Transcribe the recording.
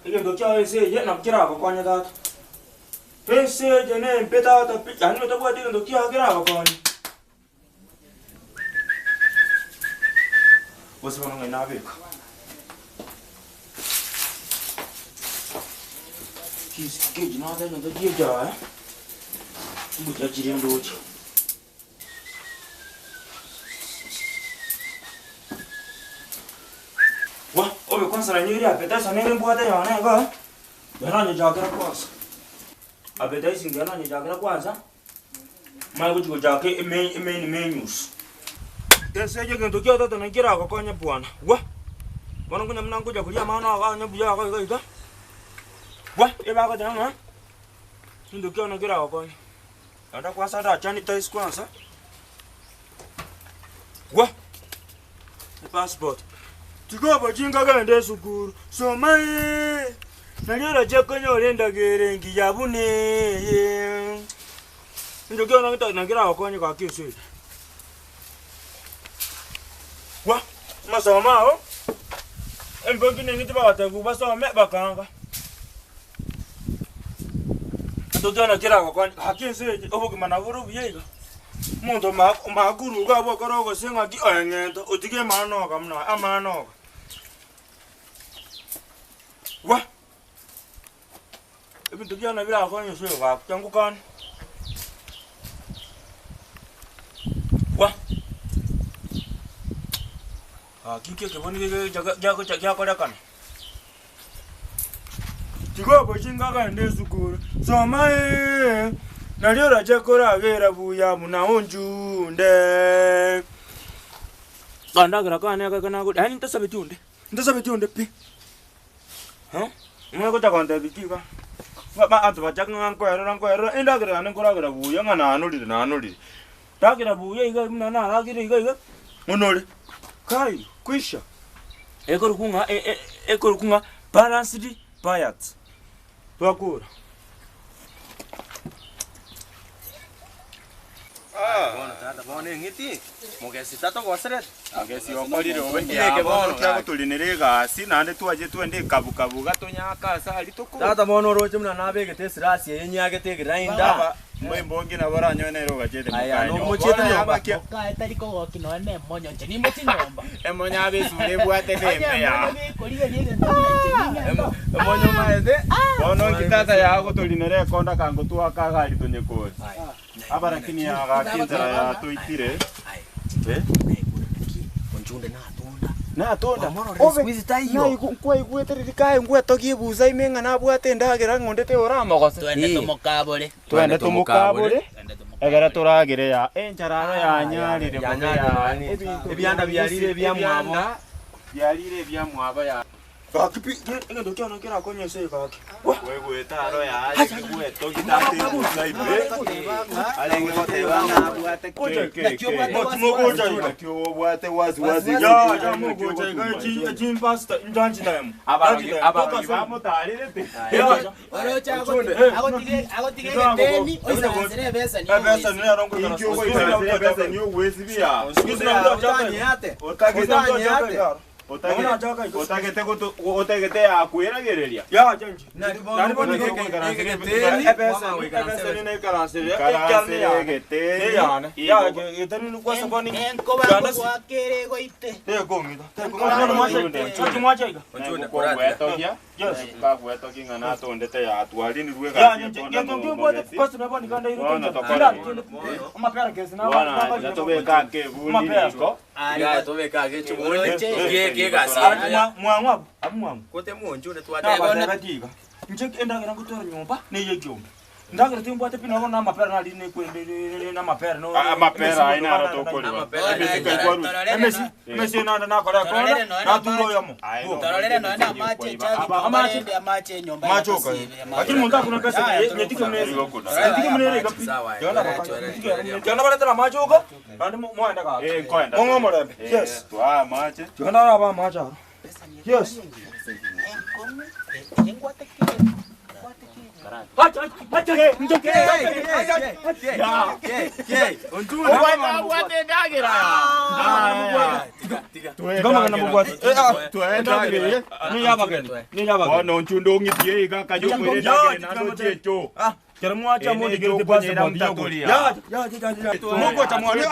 Egento kiao ense eye nabo keragokonye tata. Ense eye nembe tata pi, yaani otabwati egento kiao keragokonye. Gose bono ng'ai nabeka? Chisike echi nacha egento chia echae, mbuya chire ndoche. Gwa, obe kwanza nanyore appetizer nere mbwate yone igaa, nere nanyechakera kwanza. Appetizer ngiya nanyechakera kwanza, manye gochi gochaka eme- emain menus. Ense eye egento kia tata naki keragokonye bwana, gwa, bono nkonya buna nkocha koria amang'ana ago anya buya iga iga iga, gwa, ebagoteba ng'a, egento kiane keragokonye. Naende kwanza ndachane tais kwanza, gwa, epassport, tiga obochinga genda esukuru, soma eeh, nario orache konyora endagera engiya buna eye. Egento kiane naki naki keragokonye gaki ense eye. Gwa, amasomo ao, embongi neng'iti bagotebiwa basome bakaanga. Totwana keragokonye gaki ense eye obogima nabo bore obuya iga, omonto oma- omaakuru iga abwo okore ogose ng'aki oeng'enta otige amanoga buna aya amanoga. Gwa, ebinto biane birakonye ase oyo gaki tiga ngokane. Gwa, gaki inki ekeboni gegecha giagocha giakorekana. Tiga obochinga genda esukuru, soma ee, nario orache koragera buya buna onchunde. Kandagera kane aka nagoria, yaani ntasabeti onde, ntasabeti onde pi, eh, omanye gocha gontebia ki iga, ba abanto bachake ng'a nkoerera nkoerera, endagera yane nkoragera buya ng'a nanorire nanorire. Ragera buya iga buna naragire iga iga, onore, kai, kwisha. Ekorokwa ng'a e- e- ekorokwa ng'a balanced diet. Twakora. Bono tata, bono eng'iti, mogesi tatogoserete. Mogesi okorire obe Inki eke eke bono bono kiagotorinera egasi naende twache twende ekabukabu iga tonyake ase aria tokore. Tata bono oroche buna nabegete esirasi eye nyiagete egrinder. Mbaimbongi nabo oranyore nere ogachete Aya, mokaye nyomba. nomochiete Bono nyomba. yabakia Mokaye tari kogokia nonya na emonyo, inche nimochie nyomba. emonyo abe esura ebwate Onye nembe emonyo ya. gekorigeria egento buna inche ning'ende oo. Emonyo omaete. Bono nki tata yagotorinera ekonda kango twaka agari tonyekore. Aba lakini yagaki enchara yatoitire. Eh? Onchunde natunda. Natunda. Kwamororire Obe siku hizi taiyo. naigu nkwaigwete riria kaye ngwetogie ebusa ime ng'a nabwate endagera ng'a onde teoramogose. Twende tomokabore. Twende tomokabore Twende tomokabore. egere toragere ya enchara aro yanyarire bobe Yanyarire ya nani. ebinto Ebianda biarire ebiamwabo. ebianda biarire ebiamwabo ya Gaki pi, egento kiane kerakonye ense eye gaki. Gwa! Goeta aro yaye gwetogi tata ebusa ime arenge goteba ng'a abwate Naki mogocha iga? Naki obwate wasi wasi Ya, ya mogocha iga echi echimpasta lunch time. Abarogi Lunch time. abarogi bamotarerete Ya, Oroche agotige agotige egeteni oisaransere ebesani ebesa ni yaro Inki ogoikaransera ebeseni ogwesibia Otanyete. otagete Otanyete. otagete otagete goto otagete yakweragereria Ya, chenji. Nari bono Nari bono ogoika goikaransera egeteni, ebesa kwama goikaransa ebesa ni naikaransera Ikaransera egeteni. Eyane. Ya, geteni ni kwasa boni. Enkoba ngogoakere egoite. Tekong'ita. Tekong'ita. Mwacha iga. Onchunde, koratira. Kogwetogia kagwetogia ng'a natondete yatwarinirwe Ya, egasi nje ekonda gento nkibwate momogesi. kwasa boni kanda iro. Bono tokore. Amapera kesi na. Bono acha tobeka ake ebundi riko Iga tobeka ake echibundi, Oroche. gie- gie egasi yaito ya- Mwang'u abu, abu mwang'u. Kote monchunde twateba. Nabateba tiga. Inche endagera ngotwara nyomba neye ekiombe. Ndagera timbwate pi nabo na amapera nari nekwende na amapera no. Amapera aye naro tokorima. Amapera Emesika aye. ikwarwa. Emesi, emesi nanda nakora Tororere kona, noe na natura amache. oyomo. Aye, no. Tororere nonya na amache echagi Amache. tombarende amache enyomba Amache oka. Lakini muntu akuna pesa nyetike mnere. Nyetike mnere ikapi. Sawa, Yona eh, baka. chwere, Nyetike chwere, mnere. Yona baretera amache oka. Nandi mwenda gaka. Eh, nkoenda. Mong'o omorembe. Eh, Yes. twaa amache. Yona araba amache aro. Yes. Bono onchunde ong'itie iga akaja okoira endagera naende ochie echoo. Kero mwacha Ene mondigerete echoo passport okonyera yogo. mtatoria. Ya, ya, ya, ya, ya. Mogocha mwane.